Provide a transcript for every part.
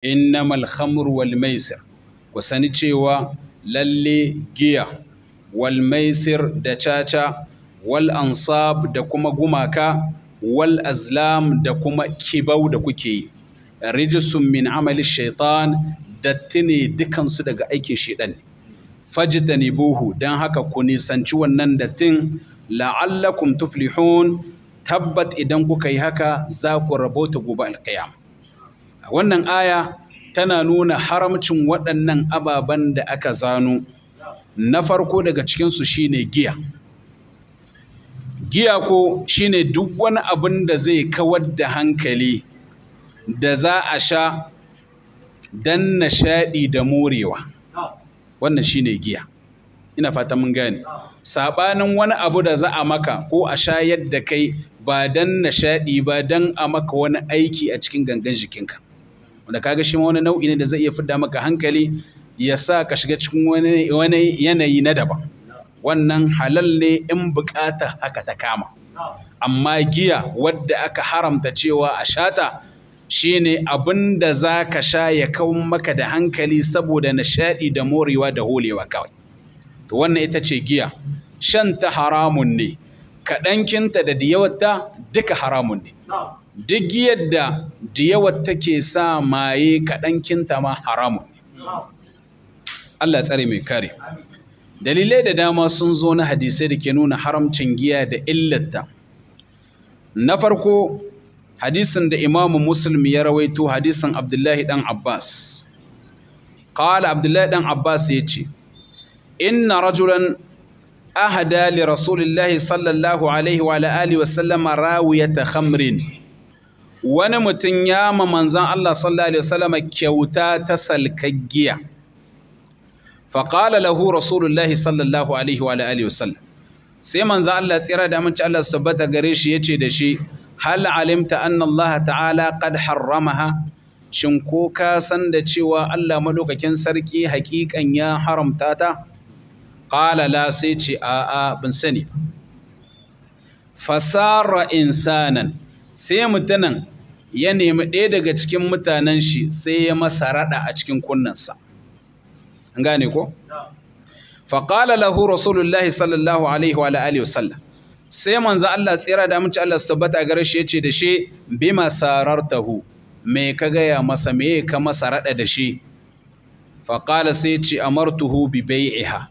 Innamal khamru wal maisir, ku sani cewa lalle giya, wal maisir da caca, wal ansab da kuma gumaka, wal azlam da kuma kibau da kuke yi, rijisun min amali shaitan, datti ne dukansu daga aikin shaitan ne. Fajtanibuhu, dan haka ku nisanci wannan dattin, la'allakum tuflihun, tabbat idan kuka yi haka za ku rabauta gobe alkiyama. Wannan aya tana nuna haramcin waɗannan ababen da aka zano. Na farko daga cikinsu shine giya. Giya ko shine duk wani abin da zai kawar da hankali da za a sha don nishaɗi da morewa. Wannan shine giya. Ina fata mun gane. Saɓanin wani abu da za a maka ko a shayar da kai ba don nishaɗi ba, don a maka wani aiki a cikin gangan jikinka. Wanda kaga shi ma wani nau'i ne da zai iya fidda maka hankali, ya sa ka shiga cikin wani yanayi na daban. Wannan halal ne in bukata haka ta kama. Amma giya wadda aka haramta cewa a shata shine abin da za ka sha ya kawo maka da hankali saboda nishaɗi da morewa da holewa kawai. To wannan ita ce giya. Shan ta haramun ne, kaɗankinta da diyawarta duka haramun ne. Duk giyar da diyawar take sa maye, kaɗankinta ma haramun ne. Allah tsare mai kare. Dalilai da dama sun zo na hadisai da ke nuna haramcin giya da illarta. Na farko, hadisin da Imamu Muslim ya rawaito, hadisin Abdullahi dan Abbas. Qala, Abdullahi dan Abbas ya ce, inna rajulan ahada li rasulillahi sallallahu alaihi wa alihi wa sallama rawiyata khamrin. Wani mutum ya ma manzan Allah sallallahu alaihi wasallama kyauta ta salkar giya. Faƙala lahu rasulullahi sallallahu alaihi wa alihi wasallam, sai manzan Allah tsira da aminci Allah su tabbata gare shi yace da shi, hal alimta anna Allah ta'ala qad harramaha? Shin ko ka san da cewa Allah madaukakin sarki haƙiƙan ya haramta ta? Qala la, sai ce a a, ban sani. Fasara insanan, sai mutanen ya nemi ɗaya daga cikin mutanen shi, sai ya masa raɗa a cikin kunnensa. An gane ko? Faƙala lahu rasulullahi sallallahu alaihi wa alihi wasallam, sai manzo Allah tsira da aminci Allah su tabbata gare shi yace da shi, bima sarartahu? Me ka gaya masa? Me ka masa raɗa da shi? Faƙala, sai ce, amartuhu bi bai'iha,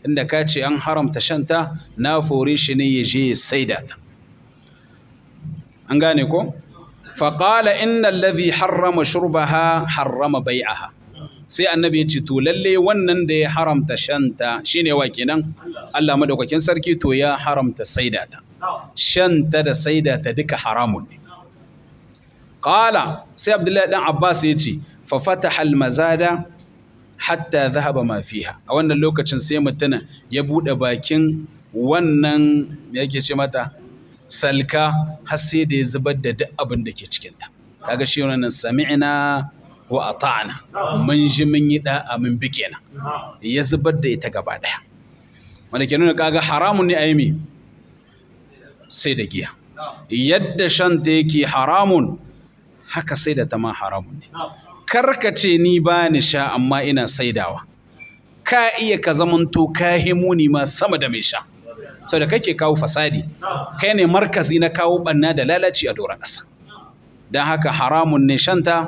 inda ka ce an haramta shanta, na fore shi ne ya je ya saida ta. An gane ko? Faƙala, inna alladhi harrama shurbaha harrama bai'aha. Sai annabi ya ce, to lalle wannan da ya haramta shanta shine wa kenan? Allah madaukakin sarki. To ya haramta saida ta. Shanta da saida ta duka haramun ne. Qala, sai Abdullahi dan Abbas ya ce, fa fataha al-mazada hatta dhahaba ma fiha. A wannan lokacin sai mutuna ya bude bakin wannan, yake ce mata salka, har sai da ya zubar da duk abin da ke cikinta. Kaga shi wannan sami'na wa ata'na, mun ji, mun yi da'a, mun bi kenan. Ya zubar da ita gaba daya, wanda ke nuna kaga haramun ne a yi sai da giya. Yadda shan ta yake haramun, haka sai da ta ma haramun ne. Karka ce ni ba ni sha amma ina saidawa. Ka iya ka zamanto ka himuni ma sama da mai sha, saboda kake kawo fasadi, kai ne markazi na kawo banna da lalaci a doron ƙasa. Don haka haramun ne shanta,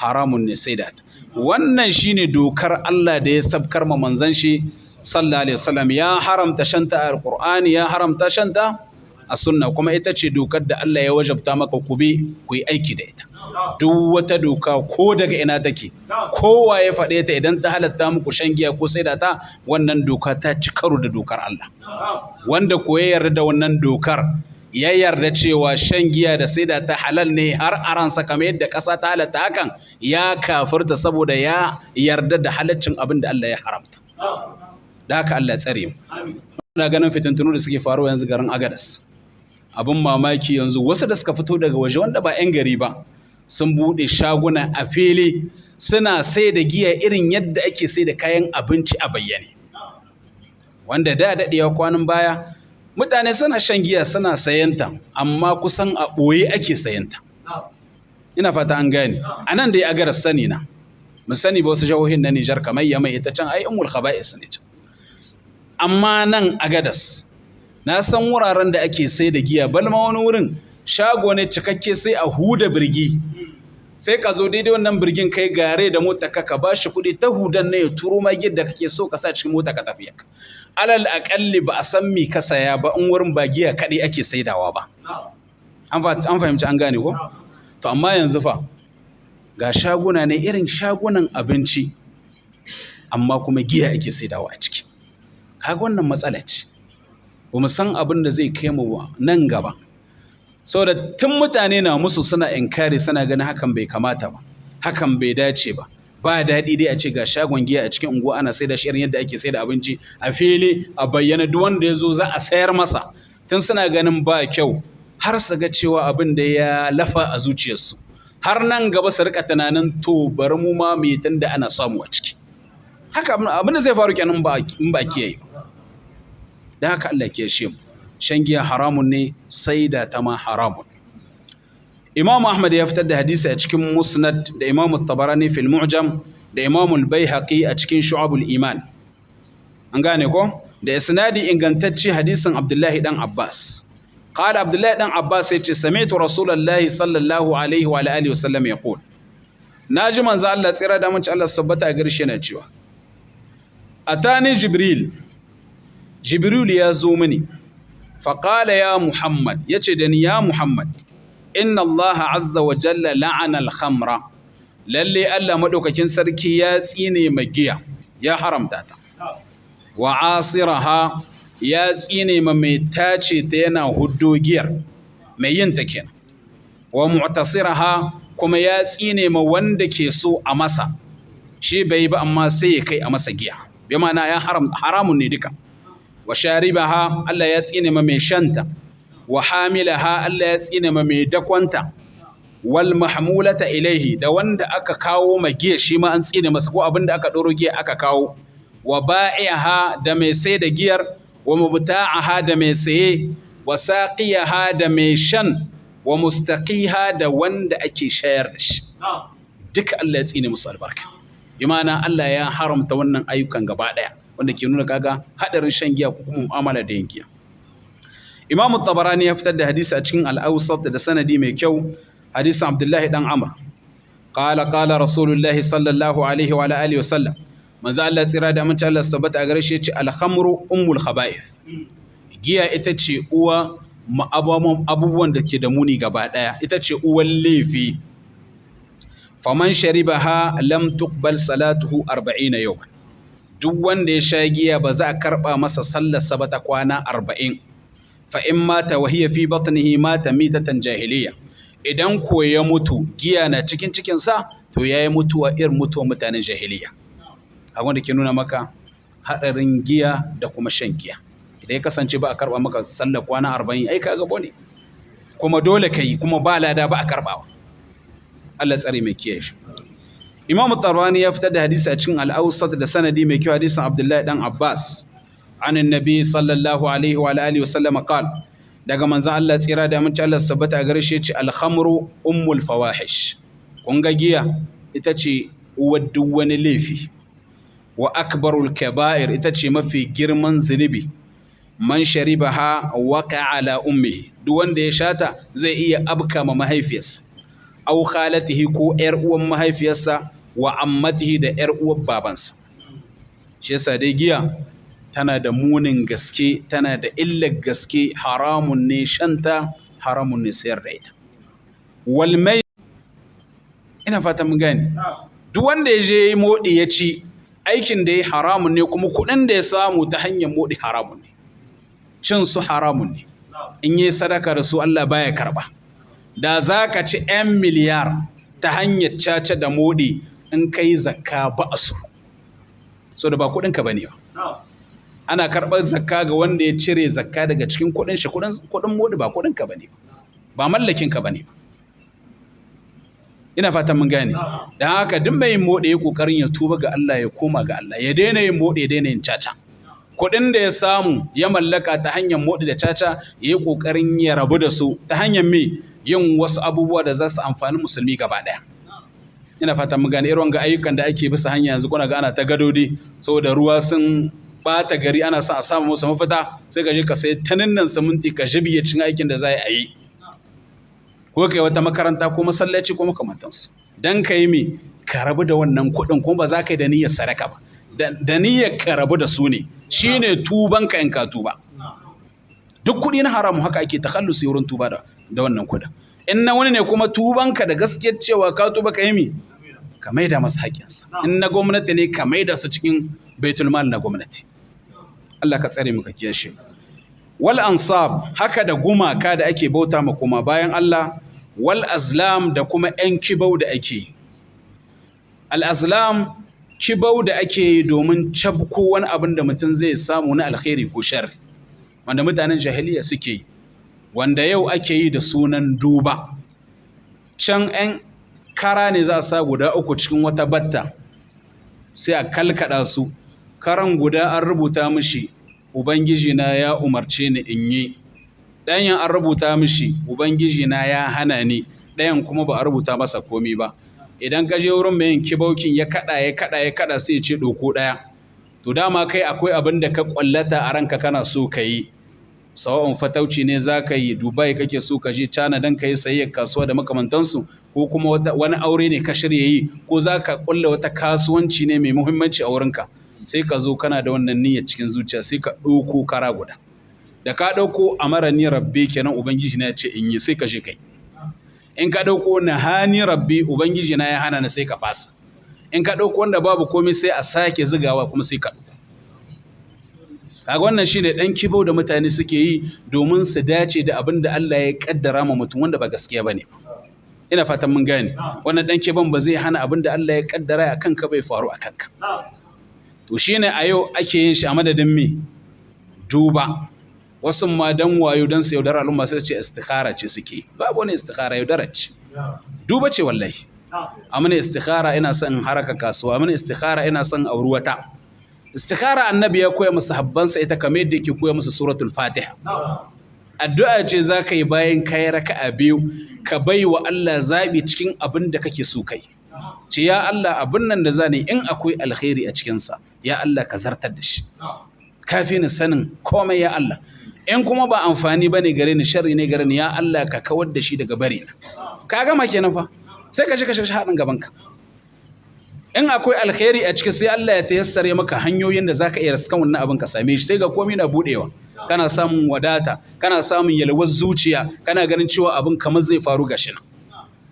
haramun ne saida ta. Wannan shine dokar Allah da ya sabkar ma manzon shi sallallahu alaihi wasallam. Ya haramta shanta a Alqur'ani, ya haramta shanta a sunna, kuma ita ce dokar da Allah ya wajabta maka ku bi, ku yi aiki da ita. Duk wata doka, ko daga ina take, kowa ya faɗe ta, idan ta halatta muku shan giya ko saida ta, wannan doka ta ci karo da dokar Allah. Wanda ko ya yarda da wannan dokar, ya yarda cewa shan giya da saida ta halal ne har a ransa, kamar yadda ƙasa ta halatta hakan, ya kafirta, saboda ya yarda da halaccin abin da Allah ya haramta. Da haka Allah ya tsare mu. Muna ganin fitintunu da suke faruwa yanzu garin Agadas. Abin mamaki, yanzu wasu da suka fito daga waje wanda ba 'yan gari ba sun buɗe shaguna a fili, suna sai da giya irin yadda ake sai da kayan abinci a bayyane. Wanda da daɗewa kwanan baya mutane suna shan giya, suna sayanta, amma kusan a ɓoye ake sayanta. Ina fata an gane. A nan dai Agadas sani na. Mun sani ba wasu jihohin na Nijar kamar Yamai, ita can ai ummul khaba'is ne can. Amma nan Agadas na san wuraren da ake sai da giya, balma wani wurin shago ne cikakke, sai a huda birgi, sai ka zo daidai wannan birgin, kai gare da mota ka, ka ba shi kuɗi ta hudan ne ya turo ma da kake so ka sa cikin mota ka tafi. Alal aƙalli ba a san mi ka saya ba in wurin ba giya kaɗai ake saidawa ba. An fahimci, an gane ko? To amma yanzu fa ga shaguna ne irin shagunan abinci, amma kuma giya ake saidawa a ciki. Kaga wannan matsala ce, ba mu san abin da zai kai mu nan gaba. Saboda tun mutane na musu, suna inkari, suna ganin hakan bai kamata ba, hakan bai dace ba, ba daɗi dai a ce ga shagon giya a cikin unguwa ana saida shi irin yadda ake saida abinci a fili a bayyana, duk wanda ya zo za a sayar masa. Tun suna ganin ba kyau har su ga cewa abin da ya lafa a zuciyarsu, har nan gaba su rika tunanin, to bari mu ma mu yi tunda ana samu a ciki. Haka abin da zai faru kenan in ba kiyaye ba. Dan haka Allah ya mu. Shan giya haramun ne, sai da ta ma haramun. Imam Ahmad ya fitar da hadisi a cikin Musnad, da Imam Tabarani fil Mu'jam, da Imam Al-Baihaqi a cikin Shu'abul Iman. An gane ko? Da isnadi ingantacce, hadisin Abdullahi dan Abbas. Qala, Abdullahi dan Abbas yace: "Sami'tu Rasulullahi sallallahu alaihi wa alihi wasallam yaqul." Naji manzo Allah tsira da mun ci Allah tabbata a garshe na cewa: "Atani Jibril." Jibril ya zo mini. Faqala: "Ya Muhammad," yace da ni, "ya Muhammad, inna Allah azza wa jalla la'ana al-khamra." Lalle Allah madaukakin sarki ya tsine ma giya, ya haramta ta. Wa asiraha, ya tsine ma mai tace ta yana huddo giyar, mai yin ta kenan. Wa mu'tasiraha, kuma ya tsine ma wanda ke so a masa, shi bai ba amma sai ya kai a masa giya, bi ma'ana ya haramun ne duka. Wa sharibaha, Allah ya tsine ma mai shanta. Wa hamilaha, Allah ya tsine ma mai dakwanta. Wal mahmulata ilaihi, da wanda aka kawo ma giya shi ma an tsine masa, ko abin da aka ɗoro giya aka kawo. Wa ba'iha, da mai sai da giyar. Wa mubta'aha, da mai saye. Wa saqiyaha, da mai shan. Wa mustaqiha, da wanda ake shayar da shi. Duka Allah ya tsine musu albarka. Bi ma'ana Allah ya haramta wannan ayyukan gaba daya, wanda ke nuna kaga hadarin shan giya ko kuma mu'amala da yin giya. Imam Tabarani ya fitar da hadisi a cikin Al-Awsat da sanadi mai kyau, hadisin Abdullahi dan Amr. Qala qala Rasulullahi sallallahu alaihi wa alihi wa sallam, manzo Allah tsira da amince Allah sabbata a gare shi yace: "Al-khamru ummul khaba'ith." Giya ita ce uwa abubuwan da ke da muni gaba daya, ita ce uwan laifi. "Faman sharibaha lam tuqbal salatuhu 40 yawman." Duk wanda ya sha giya ba za a karba masa sallar sa ba ta kwana 40. "Fa in mata wa hiya fi batnihi mata mitatan jahiliya." Idan ko ya mutu giya na cikin cikin sa, to yayi mutuwa irin mutuwa mutanen jahiliya. Abin da ke nuna maka hadarin giya da kuma shan giya, idan ya kasance ba a karba maka sallar kwana 40, ai kaga bone, kuma dole kai, kuma ba lada, ba a karbawa. Allah tsare mai kiyaye shi. Imam Tabarani ya fitar da hadisi a cikin Al-Awsat da sanadi mai kyau, hadisin Abdullahi dan Abbas. An annabi sallallahu alaihi wa alihi wasallam qal, daga manzon Allah tsira da aminci Allah sabbata a gare shi yace: "Al-khamru ummul fawahish." Kun ga giya ita ce uwar duk wani laifi. "Wa akbarul kaba'ir," ita ce mafi girman zunubi. "Man sharibaha waqa ala ummihi." Duk wanda ya shata zai iya abka ma mahaifiyarsa, aw khalatihi, ko ‘yar uwan mahaifiyarsa, wa ammatihi, da ‘yar uwar babansa. Shi yasa dai giya tana da munin gaske, tana da illar gaske, haramun ne shanta, haramun ne sayar da ita. Walmai, ina fata mun gane, duk wanda ya je moɗi ya ci, aikin da ya haramun ne, kuma kuɗin da ya samu ta hanyar moɗi haramun ne, cin su haramun ne. In yi sadaka da su Allah baya karɓa. Da za ka ci 'yan miliyar ta hanyar caca da moɗi, in ka yi zakka ba a so, so da ba kuɗinka ba ne ba. Ana karɓar zakka ga wanda ya cire zakka daga cikin kuɗin shi. Kuɗin moɗi ba kuɗinka ba ne, ba mallakinka ba ne. Ina fatan mun gane. Don haka duk mai yin moɗi ya ƙoƙarin ya tuba ga Allah, ya koma ga Allah, ya daina yin moɗi, ya daina yin caca. Kuɗin da ya samu ya mallaka ta hanyar moɗi da caca, ya yi ƙoƙarin ya rabu da su ta hanyar me? yin wasu abubuwa da za su amfani musulmi gaba ɗaya. Ina fata mun gane irin ga ayyukan da ake bisa hanya yanzu, kuna ga ana ta gadodi saboda ruwa sun bata gari, ana son a samu musu mafita, sai ka je ka sai taninnan siminti ka jibiye cin aikin da za a yi, ko kai wata makaranta ko masallaci ko makamantansu, dan ka yi mi ka rabu da wannan kuɗin. Kuma ba za ka yi da niyyar sadaka ba, da niyyar ka rabu da su ne, shine tuban ka in ka tuba. Duk kuɗi na haramu haka ake takhallusi wurin tuba da wannan kuɗin. In na wani ne kuma, tubanka da gaskiyar cewa ka tuba, ka yi mi ka maida masa haƙƙinsa. In na gwamnati ne, ka maida su cikin baitul mal na gwamnati. Allah ka tsare mu ka kiyashe. Wal ansab, haka da gumaka da ake bauta ma kuma bayan Allah, wal azlam, da kuma ƴan kibau da ake yi. Al azlam, kibau da ake yi domin cabko wani abin da mutum zai samu na alkhairi ko sharri, wanda mutanen jahiliya suke yi, wanda yau ake yi da sunan duba. Can 'yan kara ne za a sa guda uku cikin wata batta, sai a kalkada su. Karan guda an rubuta mishi "Ubangiji na ya umarce ni in yi", ɗayan an rubuta mishi "Ubangiji na ya hana ni", ɗayan kuma ba a rubuta masa komi ba. Idan ka je wurin mai yin kibaukin, ya kada ya kada ya kada, sai ya ce ɗauko ɗaya. To dama kai akwai abin da ka ƙwallata a ranka kana so ka yi, sawa'un fatauci ne za ka yi, Dubai kake so ka je, China don ka yi sayayyar kasuwa da makamantansu, ko kuma wani aure ne ka shirya yi, ko za ka ƙulla wata kasuwanci ne mai muhimmanci a wurinka, sai ka zo kana da wannan niyyar cikin zuciya, sai ka ɗauko kara guda. Da ka ɗauko "Amara ni rabbi" kenan, Ubangiji na ya ce in yi, sai ka je kai. In ka ɗauko "Nahani rabbi", Ubangiji na ya hana ni, sai ka fasa. In ka ɗauko wanda babu komai, sai a sake zigawa kuma sai ka ɗauko. Kaga wannan shine ɗan kibau da mutane suke yi domin su dace da abin da Allah ya kaddara ma mutum, wanda ba gaskiya bane. Ina fatan mun gane. Wannan ɗan kiban ba zai hana abin da Allah ya kaddara a kanka bai faru a kanka. To shine a yau ake yin shi a madadin me duba. Wasu ma dan wayo, dan su yaudara al'umma, sai ce istikhara ce suke. Babu wani istikhara, yaudara ce, duba ce wallahi. Amina istikhara, ina son in haraka kasuwa. Amina istikhara, ina son auri wata. Istikhara Annabi ya koya musu habbansa ita kamar yadda yake koya musu suratul Fatiha. Addu'a ce za ka yi bayan kayi raka'a biyu, ka bai wa Allah zaɓi cikin abin da kake so kai. Ce ya Allah, abin nan da zani, in akwai alkhairi a cikinsa, ya Allah ka zartar da shi, kafi ni sanin komai ya Allah. In kuma ba amfani ba ne gare ni, sharri ne gare ni, ya Allah ka kawar da shi daga bari na. Ka gama kenan fa, sai ka shiga shiga haɗin gabanka. In akwai alkhairi a ciki, sai Allah ya tayassare maka hanyoyin da zaka iya riskan wannan abin ka same shi. Sai ga komai na budewa, kana samun wadata, kana samun yalwar zuciya, kana ganin cewa abin kamar zai faru gashi nan.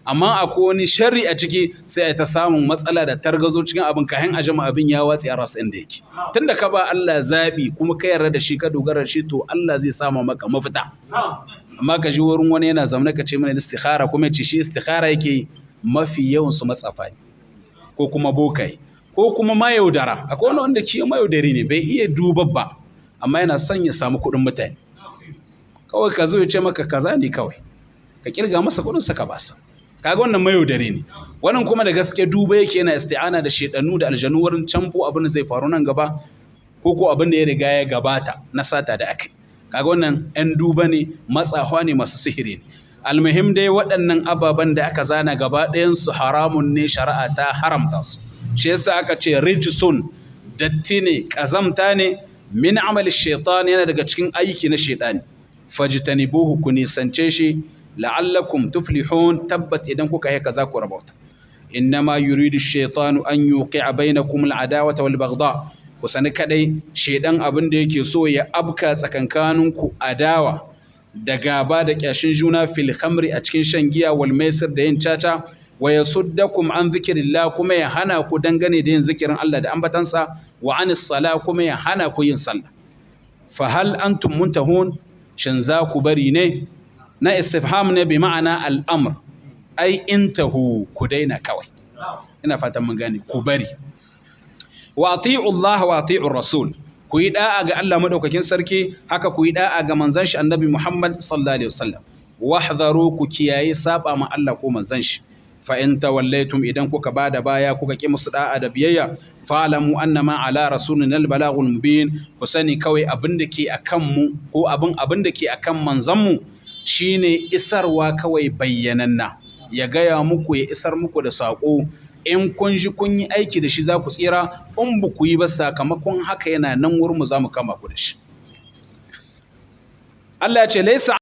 Amma akwai wani sharri a ciki, sai a ta samun matsala da targazo cikin abin, kahin a jama abin ya watsi a rasa inda yake. Tunda ka ba Allah zabi kuma ka yarda da shi, ka dogara da shi, to Allah zai sama maka mafita. Amma ka ji wurin wani yana zaune, ka ce mana istikhara, kuma ya ce shi istikhara yake yi, mafi yawan su matsafa ne ko kuma bokai ko kuma mayaudara. Akwai wani wanda shi mayaudari ne, bai iya duba ba, amma yana son ya samu kuɗin mutane. Kawai ka zo ya ce maka kaza ne, kawai ka kirga masa kuɗin saka basa. Kaga wannan mayaudari ne. Wannan kuma da gaske duba yake, yana isti'ana da shedanu da aljanu wurin camfo abin da zai faru nan gaba ko abin da ya riga ya gabata na sata da akai. Kaga wannan 'yan duba ne, matsafa ne, masu sihiri ne. Almuhim dai, waɗannan ababen da aka zana gaba ɗayansu haramun ne, shari'a ta haramta su. Shi yasa aka ce rijsun, datti ne, ƙazamta ne, min amali shaitan, yana daga cikin aiki na shaitani. Fajtanibuhu, ku nisance shi, la'allakum tuflihun, tabbat idan kuka yi kaza ku rabauta. Innama yuridu shaitanu an yuqi'a bainakum al'adawata wal baghdha. Ku sani kadai shaidan abin da yake so ya abka tsakankaninku adawa da gaba da kyashin juna, fil khamri, a cikin shan giya, wal maisir, da yin caca, wa yasuddakum an dhikrillah, kuma ya hana ku dangane da yin zikirin Allah da ambatansa, wa anis sala, kuma ya hana ku yin sallah. Fa hal antum muntahun? Shin za ku bari ne? Na istifham ne bi ma'ana al'amr, ai intahu, ku daina kawai. Ina fatan mun gane, ku bari. Wa ati'u Allah wa ati'u Rasul, ku yi da'a ga Allah madaukakin sarki, haka ku yi da'a ga manzon shi Annabi Muhammad sallallahu alaihi wasallam. Wahdharu, ku kiyaye saba ma Allah ko manzon shi. Fa in tawallaytum, idan kuka bada baya kuka ki musu da'a da biyayya, fa'lamu annama ala rasulina al-balaghul mubin, ku sani kawai abin da ke akan mu ko abin da ke akan manzon mu Shine isarwa kawai bayyananna, ya gaya muku, ya isar muku da saƙo. In kun ji kun yi aiki da shi, za ku tsira. In ba ku yi ba, sakamakon haka yana nan wurin mu, za mu kama ku da shi. Allah ya ce: "Laisa